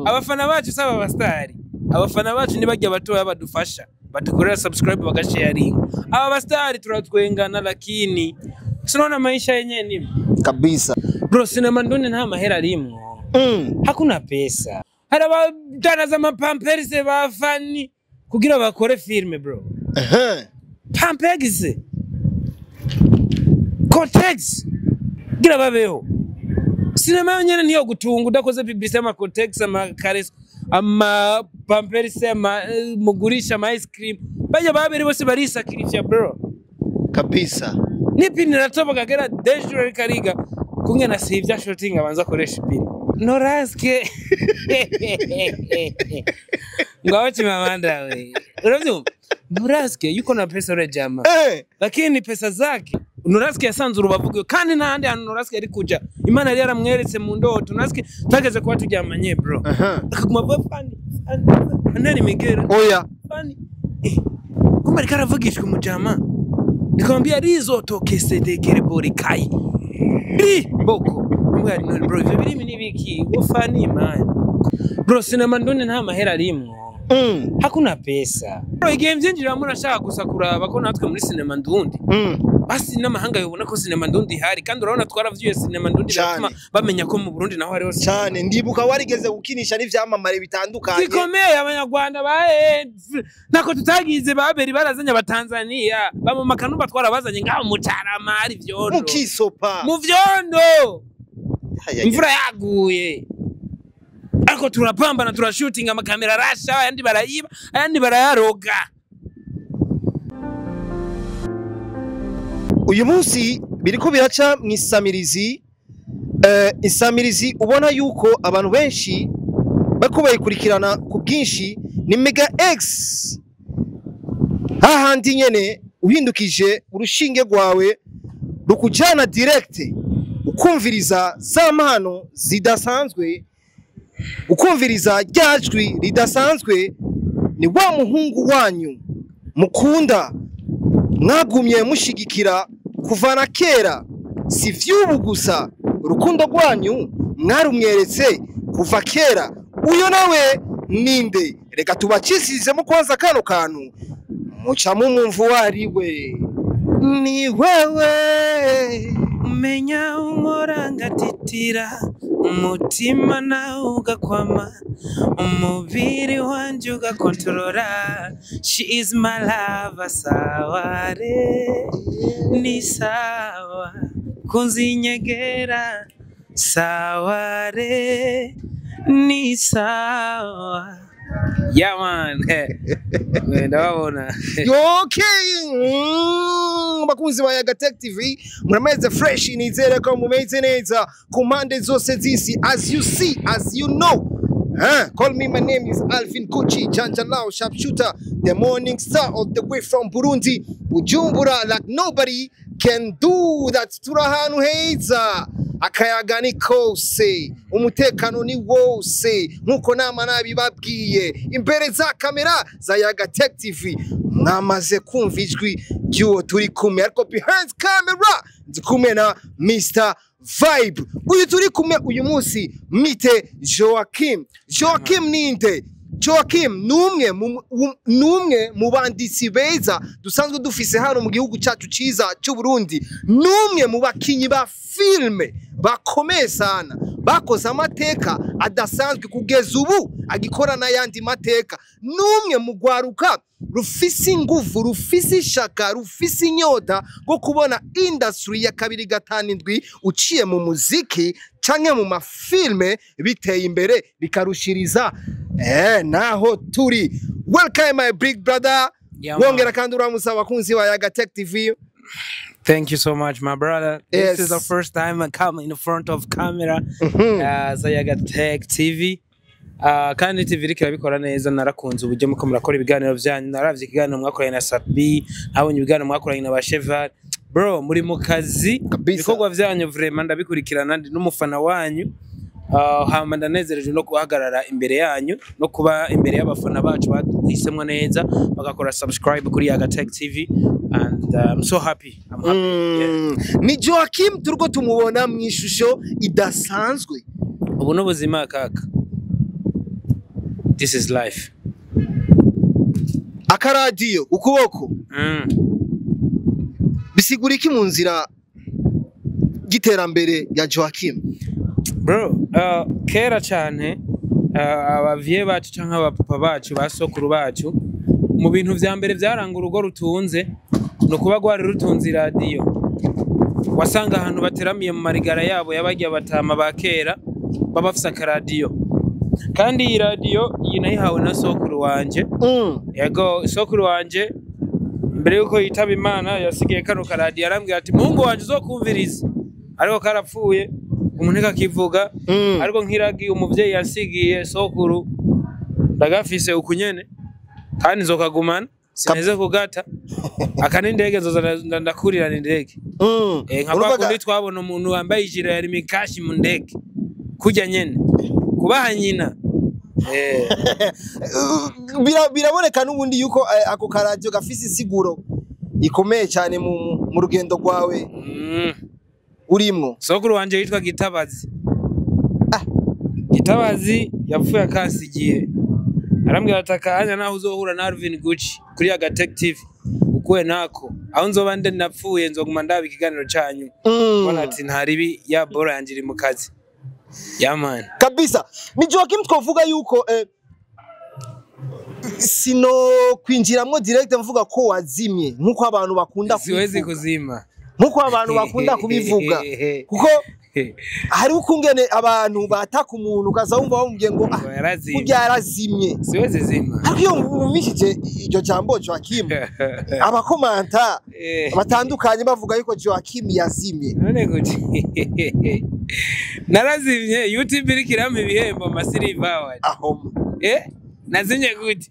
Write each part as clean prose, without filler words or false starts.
Abafana bacu saba abastari, abafana bacu ni bajya batoya badufasha, badukorera subscribe, bagasharinga. Aba bastari turatwengana, lakini tunaona maisha yenyewe ni Kabisa. Bro, sinema ndundi nta mahera arimwo. Hakuna pesa. Hari abadanaza amapamperse ba fani kugira bakore filme, bro. Pampex, Kotex, kugira babeho. Sinema yonyene niyo gutunga udakoze publicité, ama Kotex, ama Kares, ama Pampers, ama mugurisha ama ice cream. Bajya babiri bose barisacrifice, bro. Kabisa. N'ipine iratoboka kera dejure, ariko ariga kumwe na sivya shooting, abanza akoresha ipine noraske ngaho chimamanda we, uravyumva? Noraske yuko na pesa ule jamaa, lakini pesa zake Noraske yasanze urubavu rwiwe, kandi n'ahandi hantu Noraske yari kuja Imana yari yaramweretse mu ndoto. Noraske twageze kuba turyamanye, bro, akaguma avuga fani fani antera imigera. Oya. Fani, kumbe ariko aravugishwa umujama. Nikamwambia rizotokesedekere borikai ri boko. Mbwa none, bro, ivyo birimi nibiki wo fani man? Bro, sinema ndundi nta mahera arimwo. Hakuna pesa, bro. Igihe mvyinjiramo nashaka gusa kuraba ko natwe muri sinema ndundi basi n'amahanga yobona ko sinema ndundi ihari, kandi urabona twaravyuye sinema ndundi. Cane. Biratuma bamenya ko mu Burundi naho hariho sinema. Cyane, ndibuka warigeze gukinisha n'ivyamamare bitandukanye. Zikomeye, abanyarwanda ba ntako tutagize, baberi barazanye, abatanzania bamama twarabazanye ngaho mu Carama hari ivyondo. Mukisopa. Mu vyondo. Ay, ay, ay. Imvura yaguye, ariko turapambana, turashutinga, amakamera arasha, ayandi barayiba, ayandi barayaroga. Uyu munsi biriko biraca mu isamirizi, isamirizi ubona yuko abantu benshi bariko bayikurikirana ku bwinshi ni Mega X, hahandi nyene uhindukije urushinge rwawe rukujana direct, ukumviriza za mpano zidasanzwe, ukumviriza rya jwi ridasanzwe. Ni wa muhungu wanyu mukunda, mwagumye mushigikira kuva na kera, si vy'ubu gusa. Urukundo rwanyu mwarumweretse kuva kera. Uyo nawe ninde? Reka tubacisirizemo kwanza kano kantu, muca mumwumva uwo ari we. Ni wewe. Umenya unkora ngatitira, umutima nawe ugakwama, umubiri wanje ugakontorora. She is my lover. Sawa re, ni sawa kunzinyegera, sawa re, ni sawa. Yeah man, ndababona. Okay, bakunzi ba Yaga Tech TV, murameze fresh, nizere ko mumeze neza ku mpande zose z'isi. As you see, as you know, huh? Call me, my name is Alvin Kuchi Janjalao, sharpshooter, the morning star, all the way from Burundi, Bujumbura, like nobody can do that. Turi ahantu heza, akayaga ni kose, umutekano ni wose, nkuko nama nabibabwiye imbere za kamera za Yaga Tech TV. Mwamaze kumva ijwi ry'uwo turi kumwe, ariko behind camera ndi kumwe na Mr Vibe. Uyu turi kumwe uyu munsi mite Joachim. Joachim ninde? Joachim ni umwe mu banditsi beza dusanzwe dufise hano mu gihugu cyacu ciza cy'u Burundi, ni umwe mu bakinyi ba filme bakomeye sana, bakoze amateka adasanzwe, kugeza ubu agikora n'ayandi mateka. Ni umwe mu rwaruka rufise inguvu, rufise ishaka, rufise inyota rwo kubona industry ya 257 uciye mu muziki canke mu mafilme biteye imbere bikarushiriza naho turi. Welcome, my big brother. Yeah, man. Wongera kandi uramusa abakunzi ba Yaga Tech TV. Thank you so much, my brother. This is the first time I come in front of camera. Zayaga Tech TV. Kandi TV iriko irabikora neza. Narakunze uburyo muko murakora ibiganiro vyanyu. Naravye ikiganiro mwakoranye na Satbi, nabonye ibiganiro mwakoranye na Basheval. Bro, muri mu kazi. Kabisa. Ibikorwa vyanyu vraiment ndabikurikirana, ndi n'umufana wanyu. Hama ndanezerejwe no guhagarara imbere yanyu no kuba imbere y'abafana bacu baduhisemwo neza, bagakora subscribe kuri Yaga Tech TV, and I'm so happy. I'm happy. Yeah. Ni Joachim turiko tumubona mu ishusho idasanzwe. Ubu n'ubuzima kaka. This is life. Akaradiyo ukuboko bisigura iki mu nzira y'iterambere ya Joachim? Bro, kera cyane abavyeyi bacu canke abapapa bacu, basokuru bacu, mu bintu vya mbere vyaranga urugo rutunze ni ukuba rwari rutunze iradiyo. Wasanga ahantu bateramiye mu marigara yabo yabarya batama ba kera baba bafise akaradiyo. Kandi iyi radiyo iyi nayihawe na sokuru wanje. Yego, sokuru wanje mbere yuko yitaba Imana yasigaye kano karadiyo, arambwira ati: "Muhungu wanje, uzokumviriza." Ariko karapfuye, umuntu kakivuga. Ariko nk'iragi umuvyeyi yasigiye sokuru ndagafise ukunyene kandi nzokagumana, sineze kugata. Aka n'indege nzoza ndakurirana indege. Nka kwa kundi twabona umuntu wambaye ijire ya Lumicash mu ndege, kurya nyene kubaha nyina. Biraboneka n'ubundi yuko ako karadiyo gafise insiguro ikomeye cyane mu rugendo rwawe urimwo. Sokuru wanje yitwa Gitabazi. Gitabazi yapfuye akasigiye, arambwira ati: "Akanya naho uzohura na Alvin Gucci kuri Agatec TV ukuwe nako, aho nzoba nde napfuye nzoguma ndaba ikiganiro canyu." Mbona ati ntaribi ya bora yanje iri mu kazi ya man. Kabisa, ni Joachim twavuga yuko sino kwinjiramwo direct mvuga ko wazimye nkuko abantu bakunda Siwezi kubivuga. kuzima. Nkuko abantu bakunda kubivuga, kuko hari ukungene abantu bataka umuntu ukaza wumva bamubwiye ngo ah, Ngo yarazimye. Burya yarazimye. Siwezi zima. Ariko iyo wumvishije iryo jambo Joachim, abakomanta batandukanye bavuga yuko Joachim yazimye. None gute narazimye? YouTube iriko irampa ibihembo, ama silver award. Aho. Nazimye gute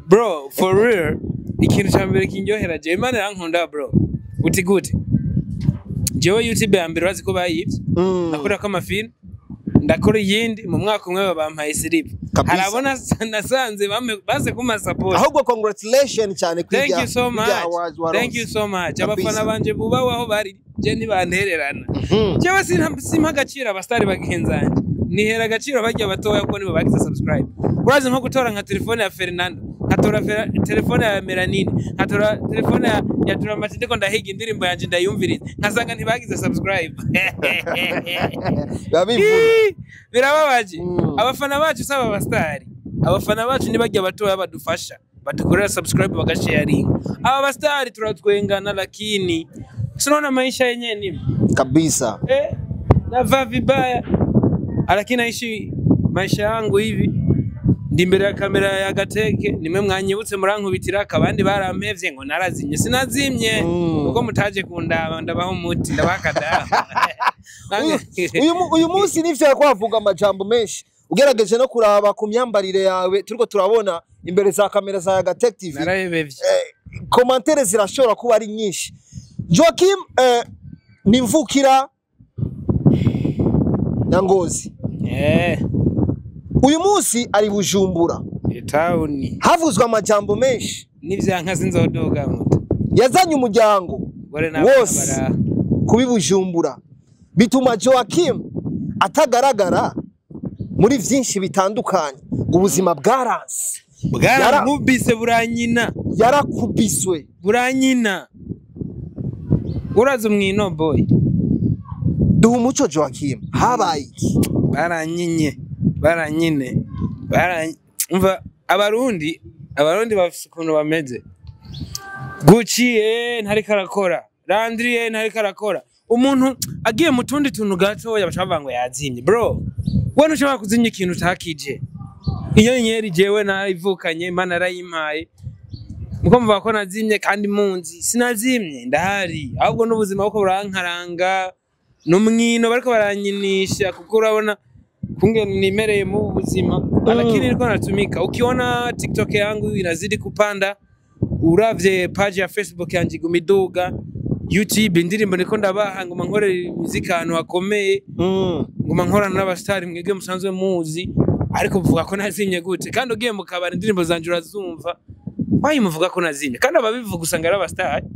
bro? For real, ikintu ca mbere kindyohera jewe, Imana irankunda bro. Uti gute? Jewe YouTube ya mbere urazi ko bayivye. Nakorerako amafilm, ndakora iyindi, mu mwaka umwe bampaye slip. Kabisa. Harabona nasanze baze kumpa support. Ahubwo congratulation cyane. Thank you so much. Thank you so much. Abafana banje bubawe aho bari, je ntibantererana. Jewe simpa agaciro abasitari bagenzanje, nihera agaciro barya batoya kuko nibo bagize subscribe. Urazi nko gutora nka telefone ya Fernando, nkatora telefone ya Melanine, nkatora telefone ya Dramati, ndiko ndahiga indirimbo yanje ndayumviriza, nkasanga ntibagize subscribe. Biba bivuna. Ii, birababaje. Abafana bacu saba abasitari, abafana bacu ni barya batoya badufasha, badukorera subscribe, bagasharinga. Aba basitari turatwengana, lakini tunaona maisha yenyewe ni Kabisa. Navaa vibaya lakini naishi maisha yangu hivi. Ndi imbere ya kamera ya Gateke, nimwe mwanyibutse murankubitira, abandi barampevye ngo narazimye. Sinazimye. Kuko mutaje kundaba, ndabaho umuti, ndabaha akadawa. Uyu munsi nivyo kwavuga amajambo menshi, ugerageje no kuraba ku myambarire yawe turiko turabona imbere za kamera za Gatech TV. Narahebevye. Commentaires zirashobora kuba ari nyinshi. Joachim ni mvukira ya Ngozi. Uyu munsi ari Bujumbura. Itawuni. Havuzwe amajambo menshi. N'ivyanka sinzoduga muto. Yazanye umuryango Gore n'abana wose bara kubi Bujumbura, bituma Joachim atagaragara muri vyinshi bitandukanye. Ubuzima bwaranse. Bwarankubise buranyina. Yarakubiswe. Buranyina, urazi umwino boy. Duha umuco Joachim, habaye iki? Baranyinye, baranyine, umva, abarundi bafise ukuntu bameze. Gucci ntariko arakora, Landry ntariko arakora. Umuntu agiye mu tundi tuntu gatoya baca bavuga ngo yazimye. Bro, we ntushobora kuzimya ikintu utakije. Inyenyeri jewe narayivukanye, Imana yarayimpaye. Muko muvuga ko nazimye kandi munzi sinazimye, ndahari. Ahubwo n'ubuzima buko burankaranga, n'umwino bariko baranyinisha, kuko urabona kungene nimereye mu buzima, lakini nilikuwa natumika. Ukiona TikTok yangu inazidi kupanda, uravye page ya Facebook yanje iguma iduga, YouTube indirimbo niko ndabaha, nguma nkorera imiziki ahantu hakomeye, nguma nkorana n'abasitari mwebwe musanzwe muzi. Ariko muvuga ko nazimye gute kandi ugiye mu kabari indirimbo zanje urazumva? Wayi muvuga ko nazimye kandi ababivuga usanga ari abasitari.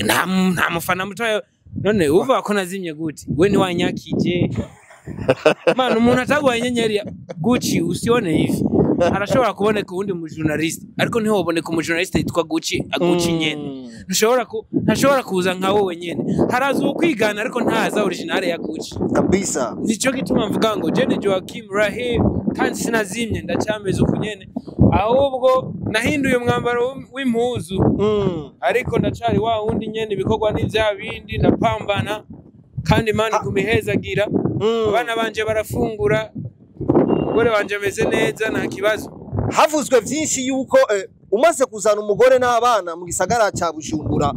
Nta mufana mutoya. None uvuga ko nazimye gute? We ntiwanyakije. Man, umuntu ataguhaye inyenyeri ya Gucci usione hivi. Arashobora kuboneka uwundi mu journalist, ariko ntiwoboneka umu journalist yitwa Gucci, Gucci nyene. Ntushobora ku ntashobora kuza nka wowe nyene. Haraza ukwigana ariko ntaza original ya Gucci. Kabisa. Nico gituma mvuga ngo Jenny Joachim Rahim, kandi sinazimye, ndacyameze uku nyene, ahubwo nahinduye umwambaro w'impuzu, ariko ndacari wa wundi nyene, ibikorwa ni vya bindi, ndapambana kandi Imana iguma ihezagira. Abana banje barafungura, umugore wanje ameze neza, nta kibazo. Havuzwe vyinshi yuko umaze kuzana umugore n'abana mu gisagara ca Bujumbura,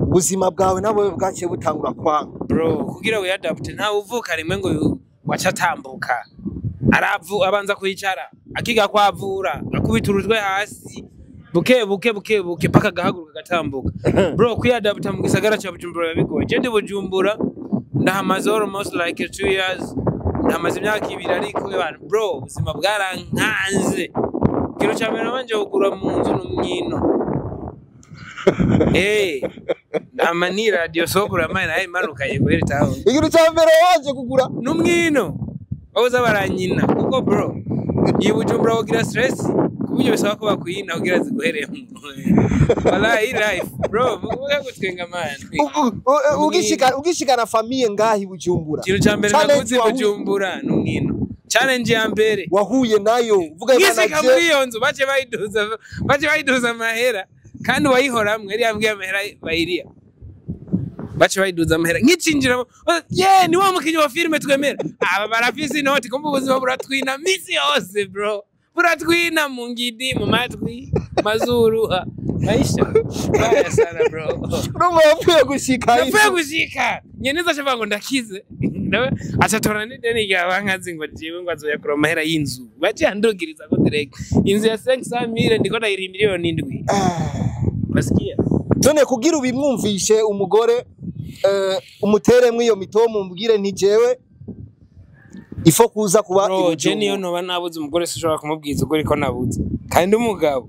ubuzima bwawe nabwo bwaciye butangura kwanga. Bro, kugira wiyadapte, ntawe uvuka rimwe ngo waca atambuka. Aravu abanza kwicara, akiga kwavura, akubita urutwe hasi buke buke buke buke paka agahaguruka agatambuka. Bro, kwiyadapta mu gisagara ca Bujumbura biba bigoye. Je ndi Bujumbura ndahamaze almost like 2 years, ndahamaze imyaka 2, ariko ebana, bro, ubuzima bwarankanze. Ikintu ca mbere nabanje kugura mu nzu n'umwino. Nama ni radio sokuru amaye nayo imanuka yego town. Ikintu ca mbere wanje kugura? N'umwino, babuza baranyina, kuko bro, iyi Bujumbura wogira stress kuburyo bisaba ko bakwina kugira ziguheremo. Wallahi, life, bro, muvuga gutwenga, man. Ugishikana famille ngahi Bujumbura, Ikintu ca mbere challenge naguze i Bujumbura n'umwino, challenge ya mbere wahuye nayo uvuga ngishika muri iyo nzu, bace bayiduza amahera, kandi uwayihoramwe yari yambwiye amahera bayiriya. Bace bayiduza amahera nkicinjira, ye ni wa mukinyi wa filime twemera, aba barafise inoti. Kumva ubuzima buratwina misi yose, bro, buratwina mu ngidi, mu matwi, mazuru, ah, maisha baya sana, bro. Urumva wapfuye gushika? Napfuye gushika nyene acavuga ngo ndakize, nawe acatora n'ideni rya bankazi ngo jewe ngo azoyakura amahera y'inzu. Baciye andugiriza ko direct inzu ya 500 mille ndiko ndayiriha miliyoni 7, basikia. None kugira ubimwumvishe umugore, umuteremwo iyo mitomo, umubwire nti jewe ifo kuza kuba Bro, je i niyo Bujumbura. noba nabuze umugore, sinshobora kumubwiza ukuri ko nabuze, kandi umugabo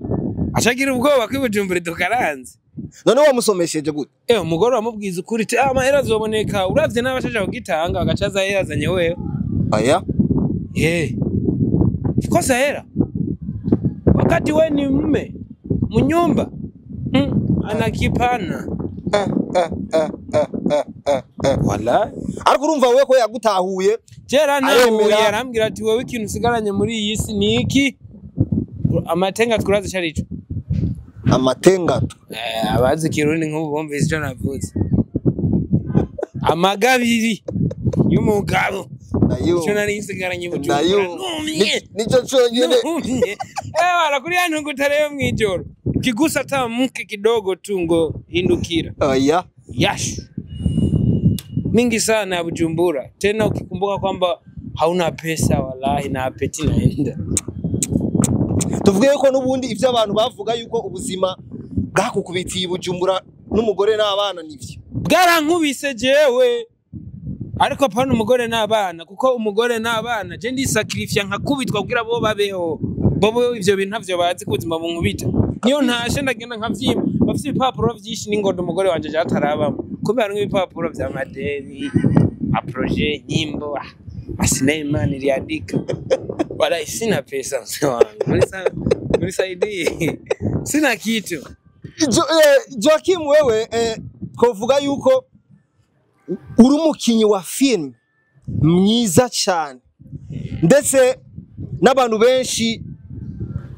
acagira ubwoba ko i Bujumbura dukaranze. None wamusomesheje gute? Umugore wamubwiza ukuri ati ah, amahera azoboneka, uravye n'abashaje kugitanga agaca aza yazanye wewe. Aya. Kosa hela wakati we ni mme munyumba, anakipana. Wala. Ariko urumva wewe ko yagutahuye? Jera nahuye Aremera. Arambwira ati wewe ikintu usigaranye muri iyi si ni iki? Amatenga twurazi ico arico? Amatengato. Abazi Kirundi nk'ubu bumvise ico navuze, amagabiri y'umugabo. Nayo. Ico nari nsigaranye i Bujumbura. Nayo. Numye. Nico conyene. Numye. Wala kuri ya ntungu rero mwijoro ukigusa hata mke kidogo tu ngo hindukira. Aya. Yashu mingi sana ya Bujumbura, tena ukikumbuka kwamba hauna pesa, wallahi na appétit naenda. Tuvuge yuko n'ubundi ivyo abantu bavuga yuko ubuzima bwakukubitiye i Bujumbura n'umugore n'abana nivyo? Bwarankubise jewe, ariko pana umugore n'abana, kuko umugore n'abana je ndisacrifice nkakubitwa kugira bo babeho. Bobo ivyo bintu ntavyo bazi ko ubuzima bunkubita. Niyo ntashe ndagenda nkavyimba, bafise ibipapuro vyinshi n'ingodo umugore wanje jatarabamo, kubera harimwo ibipapuro vya madeni, aprojet, nyimbo, ah, masinema niliandika. Wala sina pesa, mzee wangu, mnisaidie, sina kitu. Joachim, wewe twovuga yuko uri umukinyi wa film mwiza cyane, ndetse n'abantu benshi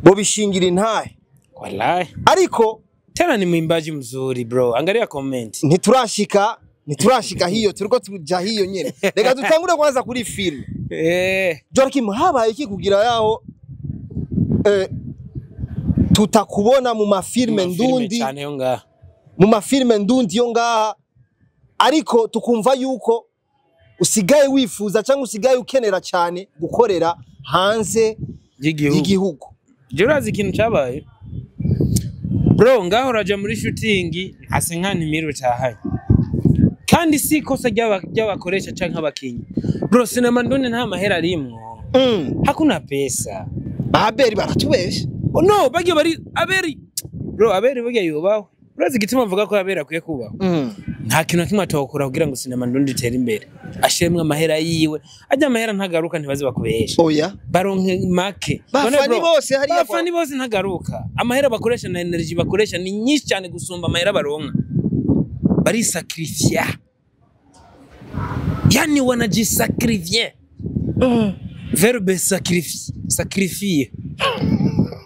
bo bishingira intahe. Wallahi. Ariko Tena ni mwimbaji mzuri, bro, angalia comment. Ntiturashika hiyo, turiko tuja hiyo nyene. Reka dutangure kwanza kuri film. Joachim, habaye iki kugira yaho tutakubona mu mafilme ndundi? Cyane yo ngaha. Mu mafilme ndundi yo ngaha, ariko tukumva yuko usigaye wifuza cyangwa usigaye ukenera cyane gukorera hanze y'igihugu. Y'igihugu. Je, urazi ikintu cyabaye, bro? Ngaho uraja muri shooting hasi nkana imiri utahanye, kandi si ikosa ry'abakoresha canke abakinyi, bro. Sinema ndundi nta mahera arimwo. Hakuna pesa. Aberi baratubesha. Oh, no, bagiye bari aberi, bro, aberi burya yubahwe. Urazi igituma mvuga ko aberi akwiye kubahwa? Nta kintu na kimwe atokora kugira ngo sinema ndundi itere imbere, ashiremwe amahera yiwe, ajya amahera ntagaruka, ntibaze bakubesha. Oya. Baronke make. Bafani None bro, bose hariya bafani bose ntagaruka. Amahera bakoresha na energy bakoresha ni nyinshi cyane gusumba amahera baronka. Barisacrifier, yani wanajisacrifier, verbe sacrifier, sacrifier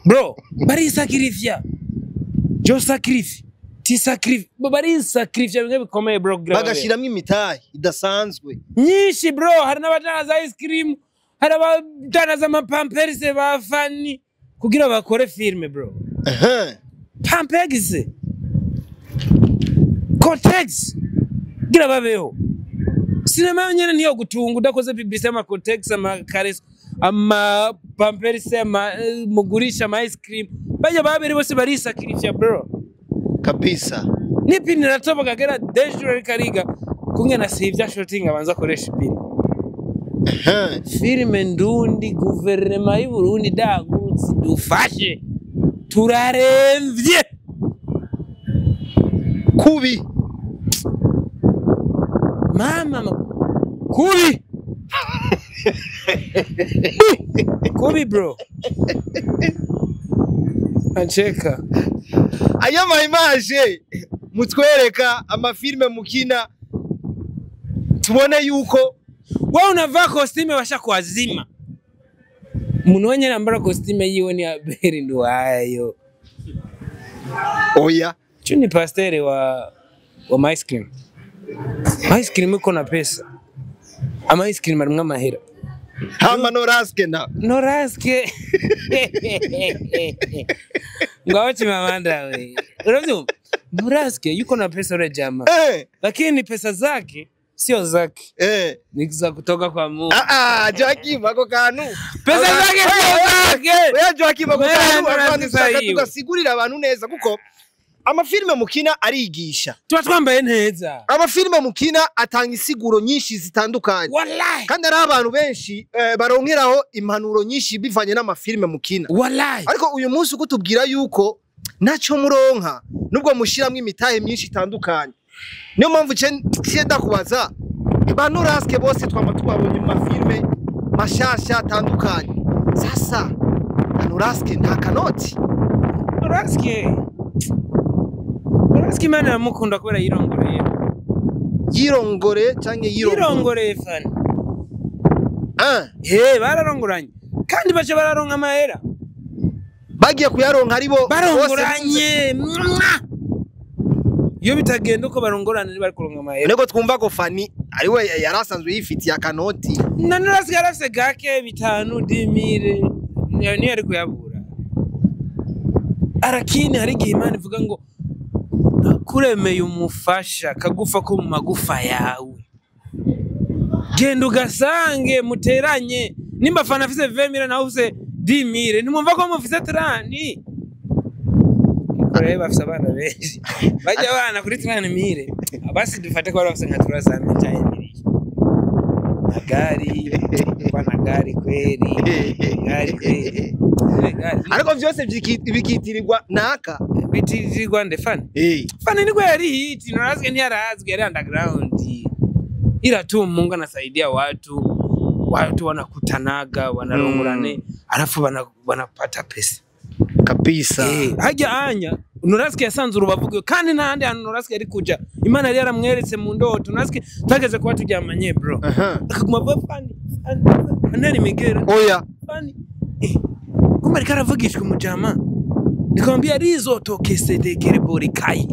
bro, barisacrifier, je sacrifie, tu sacrifies, bo barisacrifier bimwe bikomeye bro, kugira babeho. Bagashiramwo imitahe idasanzwe. Nyinshi bro, hari n'abadandaza ice cream, hari abadandaza amapamperse ba fani kugira bakore filme bro. Pampex, Kotex, kugira babeho. Sinema yonyene niyo gutunga udakoze publicité, ama Kotex, ama Kares, ama pamperse, ama mugurisha ama ice cream, bajya babiri bose barisacrifier bro. Kabisa. N'ipine iratoboka kera dejure kariga kumwe na sivya shooting abanza akoresha ipine. Filime ndundi, guverinoma y'u Burundi dagutse dufashe, turaremvye. Kubi. Mama kubi kubi bro, ancheka. Aya ma image mutwereka, amafilme mukina, tubone yuko wewe unavaa costume washakuazima. Umuntu wenyene ambara costume yiwe ni Abeli Nduwayo. Oya. Chu ni pastere wa ice cream. Ice cream iko na pesa, ama ice cream arimwo amahera. Hama noraske na Noraske ngaho Chimamanda we, uravyumva, Noraske yuko na pesa ule jamaa, lakini pesa zake sio zake, ni za kutoka kwa Mungu. Ah ah, Joaquim ako kantu. Pesa zake sio zake. Oya Joaquim, ako Mera kantu Noraske abantu dushaka sahiwe. Tugasigurira abantu neza kuko amafilme mukina arigisha. Tuba twambaye neza. Amafilme mukina atanga insiguro nyinshi zitandukanye. Wallahi. Kandi ari abantu benshi baronkeraho impanuro nyinshi bivanye n'amafilme mukina. Wallahi. Ariko uyu munsi uko tubwira yuko ntacyo muronka nubwo mushiramwo imitahe myinshi itandukanye, niyo mpamvu ce ndakubaza, ba Noraske bose twama tubabonye mu mafilme mashasha atandukanye, sasa ba Noraske nta kanoti? Noraske, Noraske Imana iramukunda kubera yirongoreye. Yirongore canke yirongore? Yirongoreye fani. Ah. Bararongoranye kandi baca bararonka amahera. Bagiye kuyaronka ari bo bose? Barongoranye. Mwah! Iyo bitagenda uko barongorana ntibari kuronka amahera. Niko twumva ko Fani ari we yari asanzwe yifitiye akanoti. Na Noraske yarafise gake bitanu 10,000, niyo yari kuyabura. Arakini hari igihe Imana ivuga ngo nakuremeye umufasha kagufa ko mu magufa yawe, genda ugasange muteranye. Nimba Fana afise 20,000 nawe ufise 10,000, ntimwumva ko mufise 30? Rero bafise abana benshi, bajya abana kuri 30,000, basi dufate ko bari bafise nka 300,000 canke miliyoni na gari kwa na gari kweli, gari kweli. Ile gari. Ariko vyose bikitirirwa naka. Bitirirwa nde? Fani? Fani niko yari hit, Noraske ntiyarazwi, yari underground. Ila tu Mungu anasaidia watu, watu wanakutanaga, wanarongorane, alafu wanapata pesa. Kabisa. Hajya anya Noraske yasanze urubavu rwiwe kandi nta handi hantu Noraske yari kuja. Imana yari yaramweretse mu ndoto. Noraske twageze kuba turyamanye bro. Akaguma avuga Fani, Fani, Fani, imigera. Oya. Fani. Kumbe ariko aravugishwa umujama. Nikamwambia rizo tokesedekere borikai.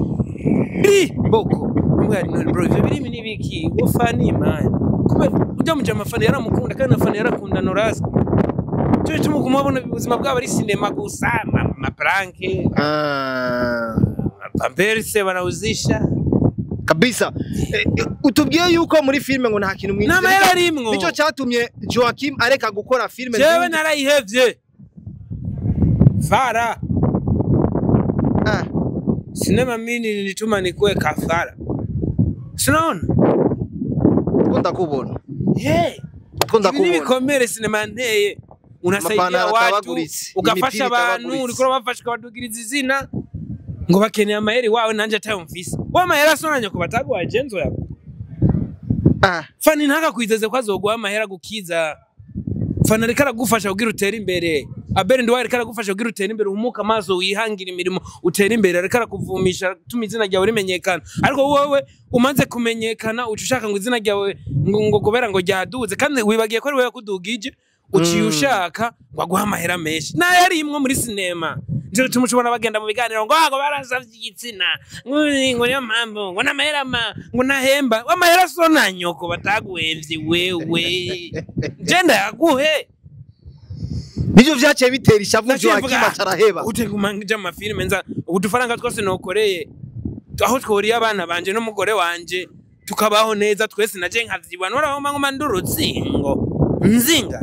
Ri boko. Mbwa none bro, ivyo birimi nibiki? Wo Fani man. Kumbe ujya mujama Fani yaramukunda kandi na Fani yarakunda Noraske. Cyo cyo kumubona ubuzima bwabo ari sinema gusa, ma prank, pamperse banauzisha. Kabisa. Utubwiye yuko muri filme ngo nta kintu mwinjiza. N'amahera arimwo. Nicyo cyatumye Joaquim areka gukora filme Jewe ndundi. narayihevye. Fara. Sinema mimi nilituma nikuwe kafara. Sinaona? Ko ndakubona. Hey. Ko Ibi ndakubona. nibikomere sinema nteye. Unasaidia Amapantaro watu, atabaguritse, ugafasha imipira abantu, itabaguritse. uriko urabafasha ukabadugiriza izina. Ngo bakeneye amaheri wawe, nanje atayo mfise. Wa mahera sonanye ko bataguhaye, je nzoyaguha. Fani ntakakwizeze ko azoguha amahera gukiza. Fani ariko aragufasha kugira utere imbere. Abel Nduwayo ariko aragufasha kugira utere imbere, uhumuke amaso, wihangira imirimo, utere imbere. Ariko arakuvumisha, atuma izina ryawe rimenyekana. Ariko wowe umaze kumenyekana, uca ushaka ngo izina ryawe ngo kubera ngo ryaduze, kandi wibagiye ko ari wowe yakudugije, uciye ushaka ngo aguhe amahera menshi nayo ari imwe muri sinema. Nico gituma ushobora bagenda mu biganiro ngo baransavye igitsina, ngo niyo mpamvu ngo n'amahera ma ngo nahemba amahera so na nyoko bataguhemvye wewe, je ndayaguhe. Nivyo vyaciye bitera ishavu Naciye Joachim mvuga, acaraheba. Ute kumanja amafilime, nza udufaranga twose nokoreye aho tworiye abana banje n'umugore wanje, tukabaho neza twese, naje nkavyibuha noraho ngoma ndurutsingo nzinga.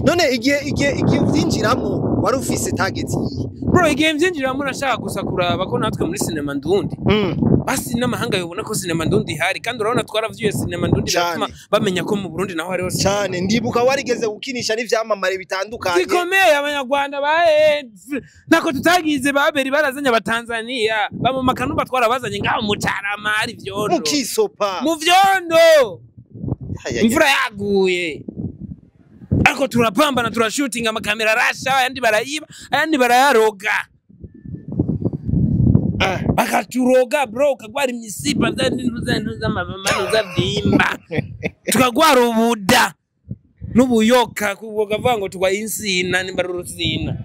None igihe uvyinjiramo wari ufise target yihe? Bro, igihe mvyinjiramo nashaka gusa kuraba ko natwe muri sinema ndundi basi n'amahanga yobona ko sinema ndundi ihari, kandi urabona twaravyuye sinema ndundi, Cane. biratuma bamenya ko mu Burundi naho hariho sinema. Cane, ndibuka warigeze gukinisha n'ivyamamare bitandukanye. Zikomeye, abanyarwanda ba ntako tutagize, baberi barazanye, abatanzania bamama twarabazanye ngaho mu Carama hari ivyondo. Mukisopa. Mu vyondo. Ay, ay, ay. Imvura yaguye, ariko turapambana, turashutinga, amakamera arasha, ayandi barayiba, ayandi barayaroga. Bakaturoga bro, ukagwara imisipa vyimba, tukagwara ubuda n'ubuyoka, bakavuga ngo tugwaye insina, nimba ari urusina.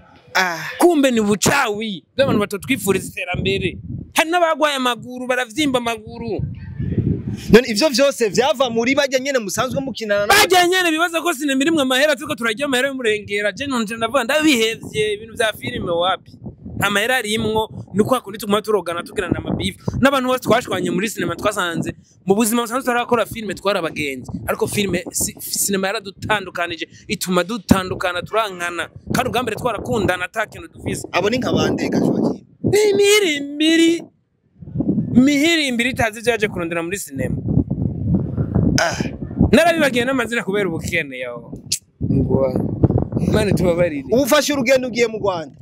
Kumbe ni bucawi bw'abantu batatwifuriza iterambere. Hari n'abagwaye amaguru, baravyimba amaguru. None ivyo vyose vyava muri barya nyene musanzwe mukinana nabo? Barya nyene bibaza ko sinema irimwo amahera, turiko turarya amahera y'umurengera. Je nonje ndavuga ndabihevye ibintu vya filime, wapi, nta mahera arimwo. Ni kwa kundi tuguma turogana, tugirana amabifu n'abantu bose twashwanye muri sinema. Twasanze mu buzima busanzwe tutarakora filime twari abagenzi, ariko filime sinema yaradutandukanije, ituma dutandukana, turankana, kandi ubwa mbere twarakundana ata kintu dufise. Abo ni nka bande ga Joachim? Ni imihirimbiri, imihirimbiri itazi ivyo yaje kurondera muri sinema. Narabibagiye n'amazina kubera ubukene yaho. Imana tubabarire. Ubu ufashe urugendo ugiye mu Rwanda.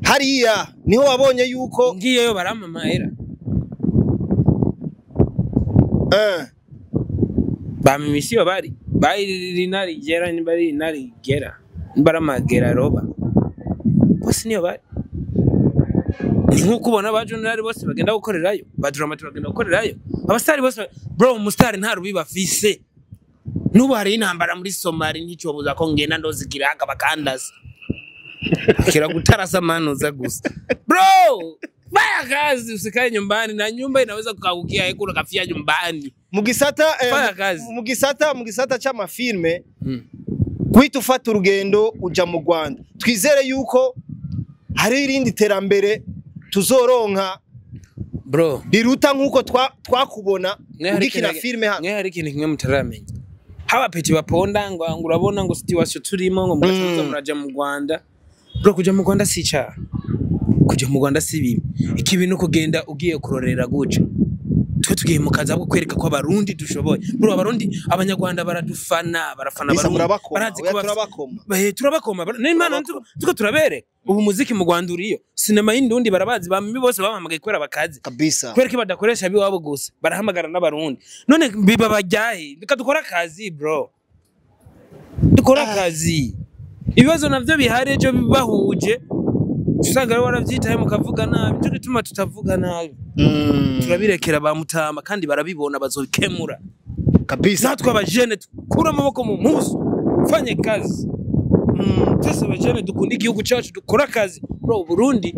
Hariya niho wabonye yuko Ngiyeyo barampa amahera. Bampa imisiyo, bari narigera, nimba ari narigera, nimba ari amagera roba, bose niyo bari. Ni nk'uko ubona ba General bose bagenda gukorerayo, ba Drama turagenda gukorerayo, abasitari bose. Bro, umusitari nta rubi bafise. N'ubu hari intambara muri Somali, nticobuza ko ngenda ndozigira bakandasa kira gutarasa manuza gusa. Bro, fanya kazi, usikae nyumbani, na nyumba inaweza kukaangukia heku ukafia nyumbani. Mu gisata Fanya kazi. mu gisata c'amafilme, guhita ufata urugendo uja mu Rwanda, twizere yuko hari irindi terambere tuzoronka Bro, riruta nk'uko twakubona mwe hari ugikina filme hano. Mwe hari ikintu kimwe mutaramenya. Haba peti baponda ngo urabona ngo situation turimo, ngo mugacuruza, muraja mu Rwanda. Bro, kuja mu Rwanda si icaha, kuja mu Rwanda si bibi. Ikibi ni ukugenda ugiye kurorera guca. Twe tugiye mu kazi ahubwo kwereka ko abarundi dushoboye. Bro, abarundi, abanyarwanda baradufana, barafana Bisa abarundi. murabakoma. Barazi Oya, ko turabakoma. Turabakoma. N'Imana tuko turabereka ubu muziki mu Rwanda uriyo, sinema y'indundi barabazi, bamwe bose babahamagaye kubera bakazi. Kubera ko badakoresha abiwabo gusa, barahamagara n'abarundi. None biba bajyahe? Reka dukore akazi bro, dukore akazi. Ibibazo navyo bihari, ejo bibahuje usanga rero waravyitaye mukavuga nabi. Nico gituma tutavuga nabi. Turabirekera ba mutama, kandi barabibona, bazobikemura. Natwe abajene dukure amaboko mu mpuzu, fanye kazi. Twese abajene dukunda igihugu cacu, dukore akazi. Bro, Burundi,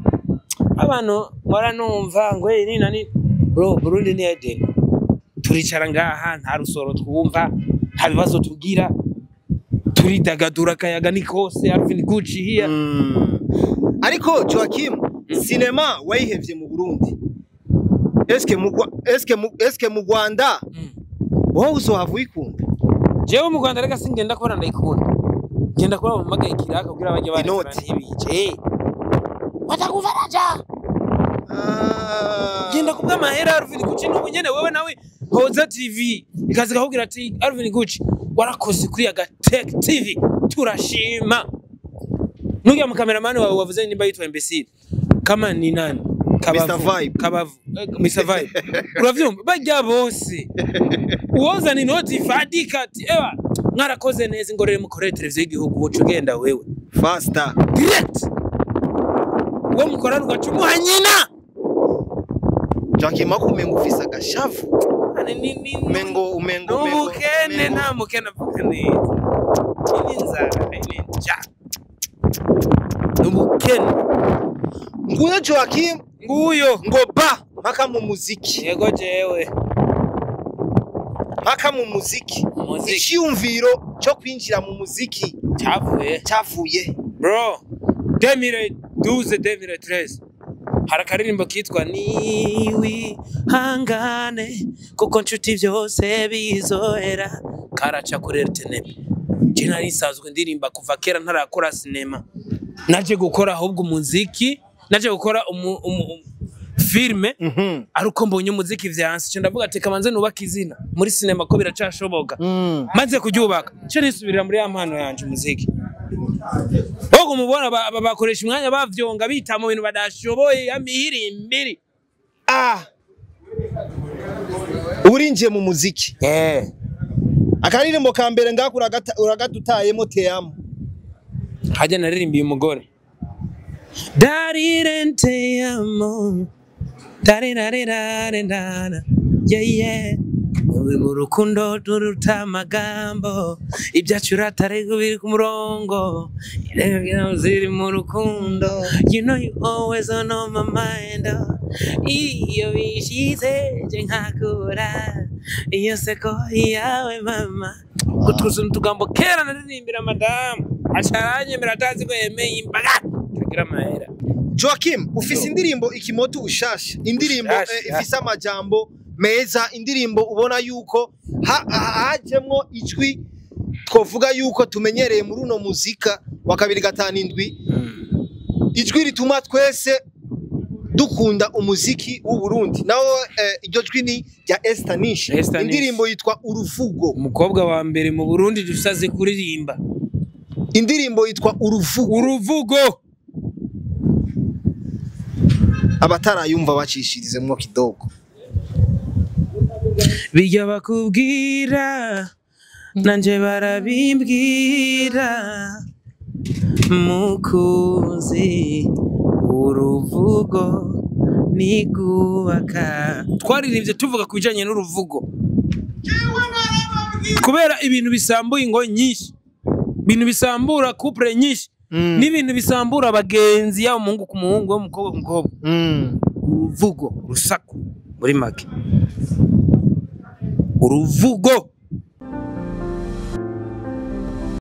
abantu baranumva ngo "Hey, ni nani?" Bro, Burundi ni Eden. Turicara ngaha, nta rusoro twumva, nta bibazo tugira, turidagadura, akayaga ni kose. Alvin Gucci here. Ariko Joachim, sinema wayihevye mu Burundi, eske mu Rwanda wowe uzohava uyikunda? Jewe mu Rwanda reka singenda kubona ndayikunda, ngenda kubona bamagaye ikiraka kugira bajye barekura. Inoti. Ntibice batakufaraja. Genda kubw'amahera. Alvin Gucci n'ubu nyene wewe nawe Hoza TV ikaza ikakubwira ati "Alvin Gucci warakoze kuri Agatech TV, turashima." Nujya mu kameramani wawe wavuze nimba yitwa imbecile. Kama ni nani, Kabavu. Mr. Vibe. Kabavu. Mr. Vibe, uravyumva, bajya bose uwozana inoti ifadika ati ewa mwarakoze neza, ingorere mukorere televiziyo y'igihugu, woca ugenda wewe Faster. Direct uwo mukorana ugaca umuha nyina. Joaquim, ako umengo ufise agashavu. Umengo N'ubukene. Nta mukene avuga neza. Iyi ni inzara, iyi ni inja, n'ubukene. Nguyo Joaquim. Nguyo. Ngo ba mpaka mu muziki. Yego, jewe. Mpaka mu muziki. Umuziki. Icyiyumviro cyo kwinjira mu muziki cyavuye cyavuye? Bro, 2012, 2013, hari akaririmbo kitwa "Niwihangane kuko nshuti byose bizohera", karaca kuri RTNB. Je nari nsanzwe ndirimba kuva kera ntarakora sinema. Naje gukora ahubwo umuziki, naje gukora filme ari uko mbonye umuziki vyanse. Cyo ndavuga ati kamanze nubaka izina muri sinema ko biracashoboka. Maze kuryubaka, cyo nisubirira muri ya mpano yanje, umuziki. Ahubwo mubona bakoresha umwanya bavyonga, bita mu bintu badashoboye, ya mihirimbiri. Ah, urinjiye mu muziki. Akaririmbo ka mbere ngako uragadutayemo, "Te amo". Hajya naririmbiye umugore, darire te amo, darirarirarirara, yeah yeah uri mu rukundo turuta amagambo, ibyacu uratari biri ku murongo, ziri mu rukundo, you know you always on my mind, iyo bishize je nkakura iyo seko yawe mama. Kutwuzuza utugambo kera naririmbira madamu, acaranyemera atazi ko yemeye imbaga tagira amahera. Joaquim, ufise indirimbo "Ikimoto" ushasha, indirimbo Ushasha. Ifise amajambo meza, indirimbo ubona yuko hajemwo ijwi twovuga yuko tumenyereye muri uno muzika wa 257, ijwi rituma twese dukunda umuziki w'u Burundi. Nawo iryo jwi ni rya Esther Nish. Esther Nish. Indirimbo yitwa "Uruvugo". Umukobwa wa mbere mu Burundi dufise azi kuririmba. Indirimbo yitwa "Uruvugo". "Uruvugo". Abatarayumva bacishirizemwo kidogo. Bijya bakubwira, nanje barabimbwira, mukunzi, uruvugo nigubaka. Twaririmbye tuvuga ku bijanye n'uruvugo kubera ibintu bisambuye ingo nyinshi, ibintu bisambura couple nyinshi, n'ibintu bisambura abagenzi, yaba umuhungu ku muhungu, yaba umukobwa ku mukobwa. Uruvugo, urusaku, muri make uruvugo.